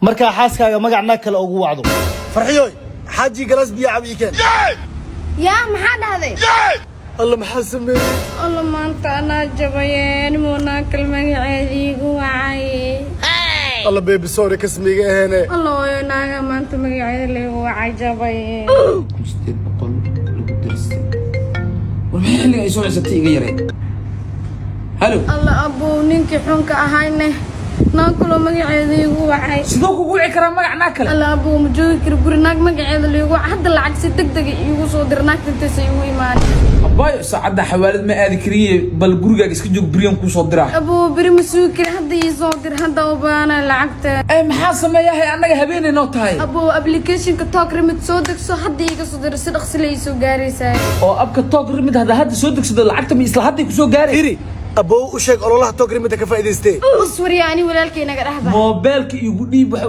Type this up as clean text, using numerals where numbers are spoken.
Markaa xaaskaaga magac naag kale ugu wacdo. Farxiyoy, xaaji, galaas biyo cab ii keen. Yaa, maxaa dhahday? Alla, maxaa sameeyey? Alla, maanta anaa jabayeen munaakal magaceeda iigu wacay. Alla baby, sorry, kasmiga aheene. Alla hooyo, naaga maanta magaceeda laigu wacay, jabaye. 1800 lagu daristay. War, maxay xilliga ay soo cisatay iga yareed? Halo. Alla abow, ninkii xunka ahayne naag kaloo magaceeda iigu wacay. Sidoo kugu wici karaa magac naag kale? Alla abow, ma joogi karo guri naag magaceeda laigu wacay. Hadda lacag si deg dega iigu soo dir, naagta intaysa iigu imaan. Abaayo, saacadda xawaalad ma aadi kariye, bal gurigaaga iska joog, beriyan kuu soo diraa. Abow, beri ma sugi kari, hadda ii soo dir, hadda u baahana lacagta. Ee, maxaa sameeyahay? Annaga habeenay noo tahay. Abow, applicationka TalkRemit soo degso, hadda iiga soo dir, si dhaqsi la ii soo gaaraysaa. Oo appka TalkRemit hadda hadda soo degsado, lacagta ma isla hadday kusoo gaaray? Iri abow, u sheeg ololaha TalkRemitka ka faa'iidaystee. Us waryaa, ani walaalkay naga dhex bax. Moobeelka igu dhiib waxa.